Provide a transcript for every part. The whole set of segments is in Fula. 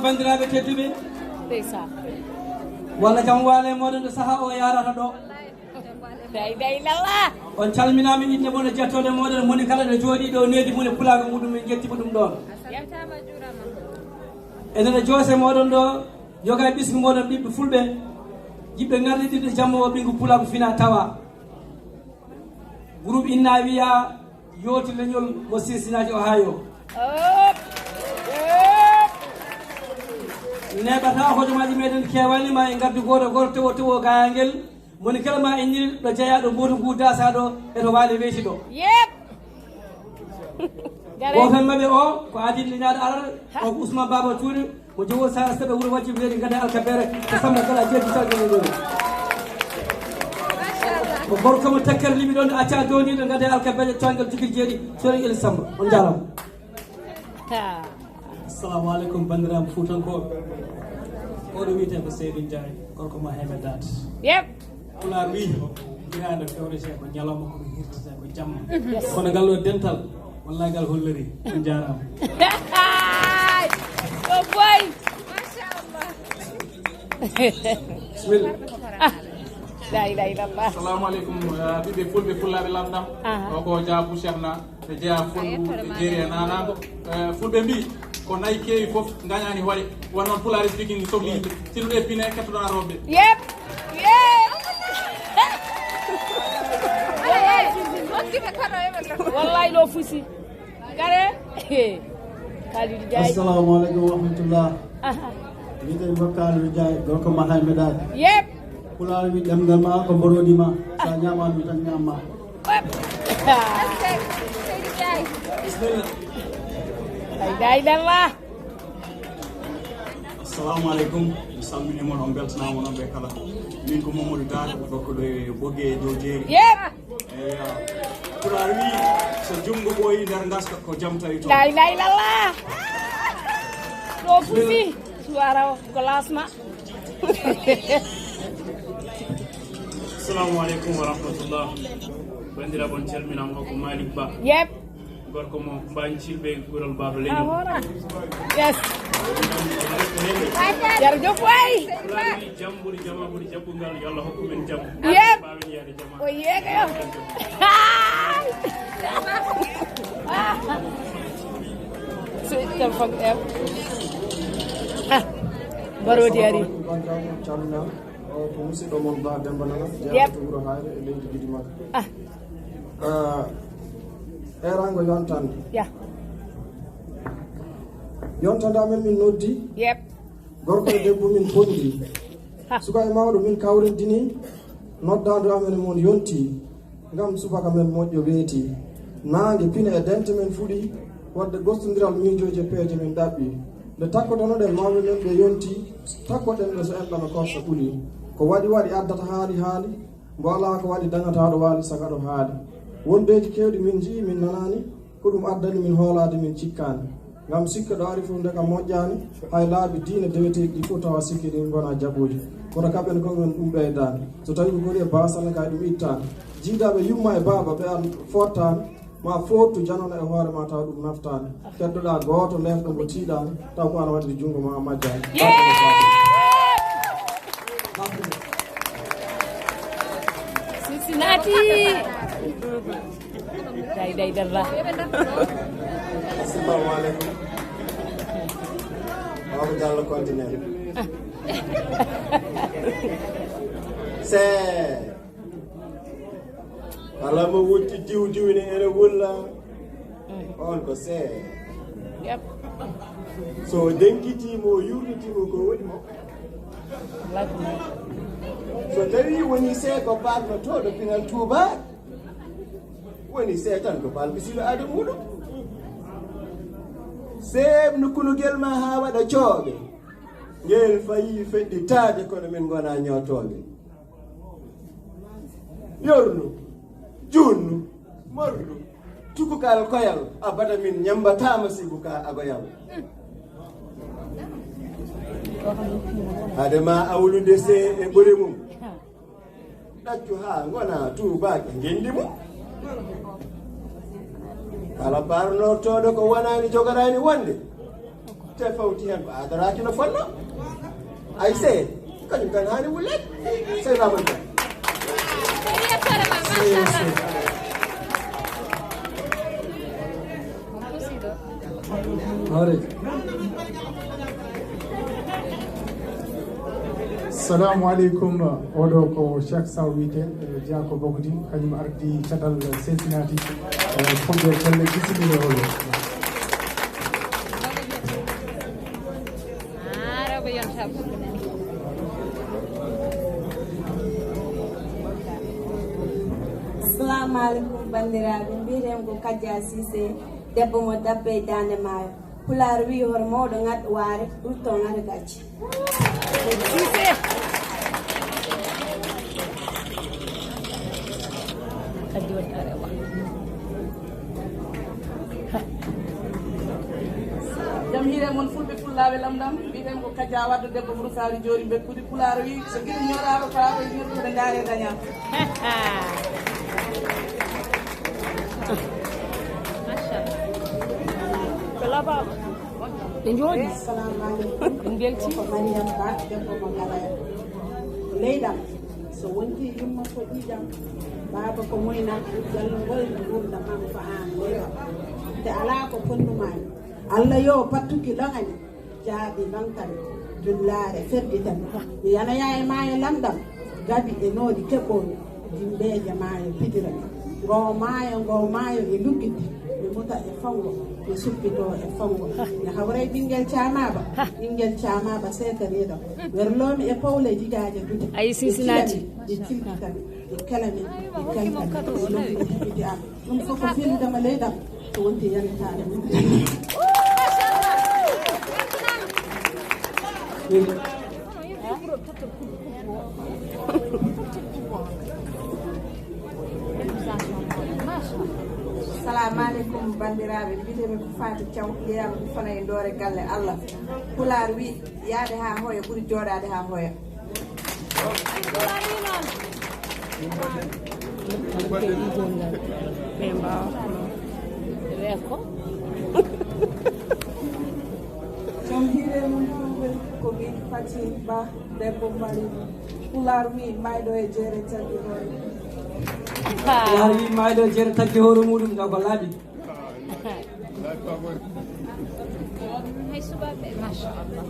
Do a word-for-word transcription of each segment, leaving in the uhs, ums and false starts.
Banndiraaɓe tedduɓe, ndeysaan, walla jam waale mooɗon ɗo sahaa o yaarata ɗo. La ilaha illallah. On calminaama, innde mon e jettode mooɗon, moni kala ɗo jooɗii ɗo, needi mum e pulaagu muɗum, min njettii mo ɗum ɗoon. Enen e joose mooɗon ɗo, yoga e ɓisngu mooɗon, ɓiɓɓe fulɓe, yiɗɓe ngarliɗirde jamma o, ɓinngu pulaagu fina tawa. Groupe Inna wiya yooti leñol mo Cincinnati, Ohio. Neeɓata hojomaaji meɗen keewani ma e ngaddu gooto gooto, tewo tewo gayangel. Moni kala ma e ñil ɗo jeyaa ɗo mbootu ngu dasa ɗo e to waali weyti ɗo. Yep. Gooto maɓɓe o ko Adil Liñaaɗo Arar, o ko Ousmane Baba Touré. Ko jowo sara seɓe wuro wajji weeri gada alkabere ko samma kala jeeji salgini ɗum. Ko gorko mo tekker liɓi ɗon acca doniɗo gada alkabere toangel jikir jeeɗi sori el samma. On jarama. Assalamu aleykum banndiraaɓe fuutankooɓe. Oɗo wiyetee ko Seydou Ndiaye, gorko mo Heme Daat. Yep. Pulaar wi, hiraande fewretee ko ñalawma, kono hirtete ko jamma. Kono ngal ɗo dental, wallahi ngal holliri. On jaaraama. Ko boy. Machallah. Bismillah. La ilaha illallah. Assalamu aleykum, eh, ɓiɓɓe fulɓe, fullaaɓe lamɗam. O ko Jaabu Cheikhna. E jeya fulɓe jeeri e nanaago. Eh, fulɓe mbi ko nayi keewi fof ngañaani hoɗe. Won noon pulaar speaking sohli yimɓe. Sino ɗe pine kettoɗaa rewɓe. Yep. Yep. Wallahi ɗo fusi. Kare. Kalidou Diaye. Assalamu aleykum wa rahmatullah. Aha. Mbiyetee ko Kalidou Diaye, gorko Mahay Medal. Yep. Pulaar wi ɗemngal ma ko mborodi ma. Sa ñaamaani mi tan ñaamma. Ay, gay dalla. Assalamu aleykum. Mi salmini mon, on beltanaama, onon ɓe kala. Min ko Mamadou Dar, gorko ɗo e Bogge e dow jeeri. Yep. Eya. Pulaar wi, so junngo ɓooyi nder ngaska, ko jam tawi toon. La ilaha illallah. Ɗo fusi, suwara o, ko lasma. Assalamu aleykum wa rahmatullah. Banndiraaɓe, on calminaama, o ko Malick Ba. Yep. Gorko mo Mbañcilɓe, Gural Baaba Leñol. Ahora. Yes. Jarajof way. Jam ɓuri jama ɓuri jaɓɓungal, yo Allah hokku men jam. Yep. Mbaawen yaade jama. O yeega yo. Sweet telephone app. Ah, Barodi ari. Calmina. O ko musidɗo mon Ba Demba Nana, jeyaɗo to Wuro Hayre e leydi Gidimaka. Ah. Ah, erango yontande. Ya. Yontande amen min noddi. Yep. Gorko e debbo min pondi. Ha. Suka e mawɗo min kawrindini. Noddaandu amen e mon yonti. Ngam subaka men moƴƴo weeti. Naange pine e dente men fuɗi. Wadde gostondiral miijooji e peeje men ɗaɓɓi. Nde takkotonoɗen mawɓe men ɓe yonti. Takkoɗen ɓe so enɗam e korsa ɓuli. Ko waɗi waɗi addata haali haali. Mbo alaa ko waɗi daŋataaɗo waali sagaɗo haali. Won deeji keewɗi min njii min nanaani. Ko ɗum addani min hoolaade min cikkaani. Ngam sikke ɗo ari fof nde kam moƴƴaani, hay laabi diine deweteeɗi ɗi fof tawa sikke ɗin ngona jaɓooji. Kono kaɓen kon men ɗum ɓeydaani. So tawi ko gori e baasal ne kay ɗum ittaani. Jiidaaɓe yumma e baaba ɓe an fottaani, ma foottu janano e hoore ma tawa ɗum naftaani. Keddoɗaa gooto leefɗo mbo tiiɗaani, taw ko an waɗiri junngo ma a majjaani. Cincinnati. Day, day, dalla. Assalamu aleykum. Mamadou Diallo continent. Se kala mo wutti diw diw ne ene wulla. On ko se. Yep. So denkiti mo yurliti mo ko woni mo. So tawi woni se ko barno to do pinal tuba. Woni seetan ko balbisiiɗo aada muuɗum. Seeɓnu kunugel ma haa waɗa cooɓe. Ngel fayi feɗɗitaade, kono min ngona ñootooɓe. Yornu, juunnu, mornu, tukukal koyal, abada min ñammbataama sibu ka agoyal. Hade ma awlude see e ɓure mum. Ɗaccu haa ngona tuubaaki ngenndi mum. Kala barnortooɗo ko wanaani jogoraani wonde. Fawti heen ko adoraaki no fotnoo. Ay sey, kañum tan haani wulleede. Sey Ramata. Hoore. Salamu aleykum. Oɗo ko Cheikh Saw wiyete, eh, jeyaa ko Bogodi, kañum ardi catal Cincinnati, eh, Fulɓe Pelle, bisimilla oɗo. Ah, rewɓe yonta. Assalamu aleykum, banndiraaɓe. Mbiyetee ko Kadja Cissé, debbo mo Dabbe e Daande Maayo. Pulaar wii, hoto mawɗo ŋat waare, ɓurto ŋata gacce. Cissé. Kaddi woni arewa. Jam hiire mon fulɓe, fullaaɓe lamɗam. Mbiɗen ko Kaja Waddo, debbo Bursaari Joori Bekkudi. Pulaar wi, so giɗo ñoraama, faaɓa ñortude, ndaare dañaa. Machallah. Ko labaama. Ɓe njooɗi. Assalamu aleykum. Ɓe mbelti. Ko Mariam Ba, debbo mo Galaya. Leydam, so wonti yumma ko ƴiiƴam, baaba ko moyna, jalnugol ngurdam am ko aan, leydam. Te alaa ko fonndumaani. Allah yo pattuki loŋani, jaaɓi loŋtani, jullaare fergitani. Mi yanoya e maayo lamɗam, gabi e noodi keɓoomi, dimbeeje maayo pidira mi. Ngo maayo, ngo maayo e luggiti, mi muta e fango, mi suppitoo e fango. Mi hawray ɓinngel caamaaba, ɓinngel caamaaba seekaniiɗo. Werloomi e powle jigaaje dute. Ayi, sisinaati. Ɗi cilami, ɗi cilkitami, ɗi kelami, ɗi kelkami, ɗi lombi, ɗi heɓiti am. Ɗum fof ko felludema leydam, ko wonti yaltaare mum. Salamu aleykum, banndiraaɓe. Mbiyetee-mi ko Faati Caw, jeyaa-mi ko Fana e Doore Galle Allah. Pulaar wi, yahde haa hooya ɓuri jooɗaade haa hooya. Ɓe mbaawa. Weeko. Jom hiire mum fulɓe ko min Fatim Ba, debbo Mali. Pulaar wi, maayɗo e jeere taggi hoore. Pulaar wi, maayɗo e jeere taggi hoore muɗum, ɗo ko laaɓi. Hay suɓaaɓe, machallah.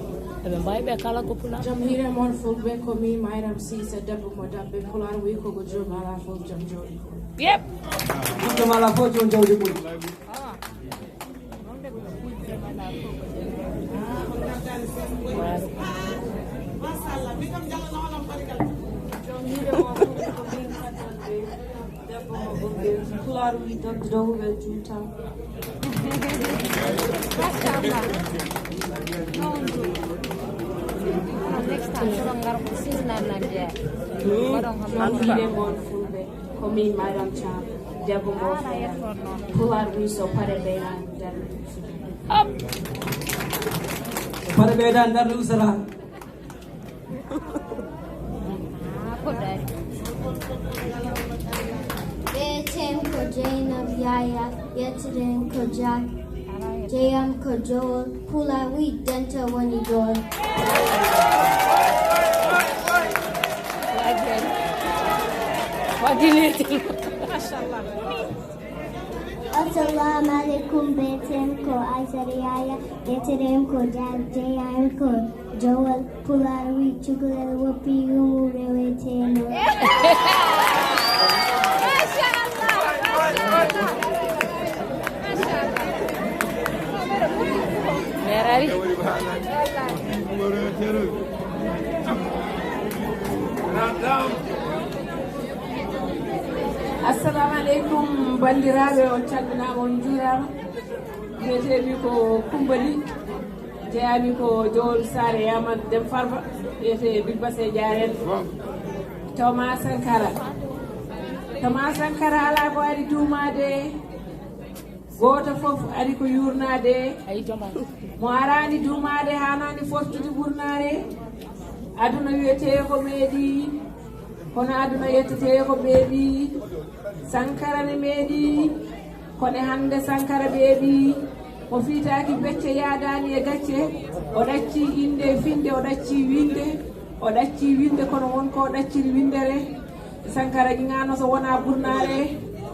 Eɓe mbaawi ɓe kala ko pulaar. Jom hiire mon fulɓe ko mi Mayram Cissé, debbo mo Dabbe. Pulaar wi ko ko joom alaa fof joom jawdi mum. Yep. Joom alaa fof joom jawdi mum. Jom hiire mon fulɓe ko min Fatim Bey. Debbo mo Ɓoggel, Pulaar wi dogde dow huɓe juutal. Machallah. Next time, soɗon ngara ko sisnan nan jeeya. Waɗon kam. Jom hiire mon fulɓe, ko min Madame Thiam, debbo mo Feera. Pulaar wi so pare ɓeynan darde. So pare ɓeynan darde usata. Ɓeetem ko Jeynab Yaya, yettiren ko Jaak, jeyam ko Jowol, Pulaar wi denta woni dool. Machallah. Assalamu alaikum, beten ko Azar Yaya, beten ko Jaak, jeyam ko Jowol, Pulaar wi cukalel woppi yumu reweteno. Machallah, machallah, machallah. Merari. Assalamu aleykum, banndiraaɓe, on calminaama, on njuuraama. Mbiyetee-mi ko Kumbali, jeyaa-mi ko Jowol Saare Yaaman Dem Farba, mbiyetee Bilbase Jaareen. Thomas Sankara. Thomas Sankara alaa ko ari duumaade. Gooto fof ari ko yuurnaade. Mo araani duumaade, haanaani fottude ɓurnaare. Aduna wiyetee ko meeɗi, kono aduna yettetee ko ɓeeɓi. Sankara ne meeɗi, kono hannde Sankara ɓeeɓi. O fiitaaki becce, yaadaani e gacce. O ɗaccii innde e finde, o ɗaccii winnde. O ɗaccii winnde kono won ko o ɗacciri winndere. Sankara ƴiŋaano so wonaa burnaare,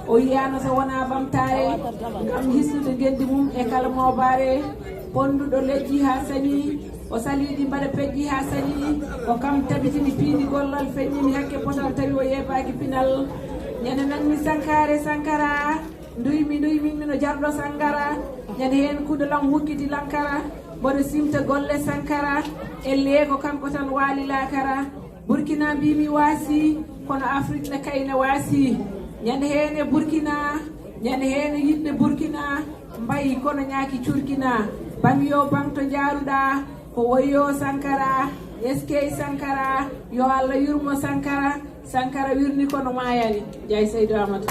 o yiyaano so wonaa bamtaare, ngam hisnude ngenndi mum e kala moobaare. Ponnduɗo leƴƴi haa sanii, o saliiɗi mbaɗa peƴƴi haa sanii. Ko kam tabitini piindi gollal, feññini hakke potal tawi o yeebaaki pinal. Ñande nanmi sankaare Sankara, nduymi nduymi mino jarɗo Sangara. Ñande heen kuɗolam hukkiti lankara, mboɗo simta golle Sankara. Ellee ko kanko tan waali laakara. Burkina mbimi waasi, kono Afrik ne kayna waasi. Ñande heen e Burkina, ñande heen e yiɗɓe Burkina, mbayi kono ñaaki curkina. Bam yo bam to njaaruɗa, ko woyo Sankara, eskey Sankara, yo Allah yurmo Sankara. Sankara wirni kono maayani. Jay Seydo Amadou.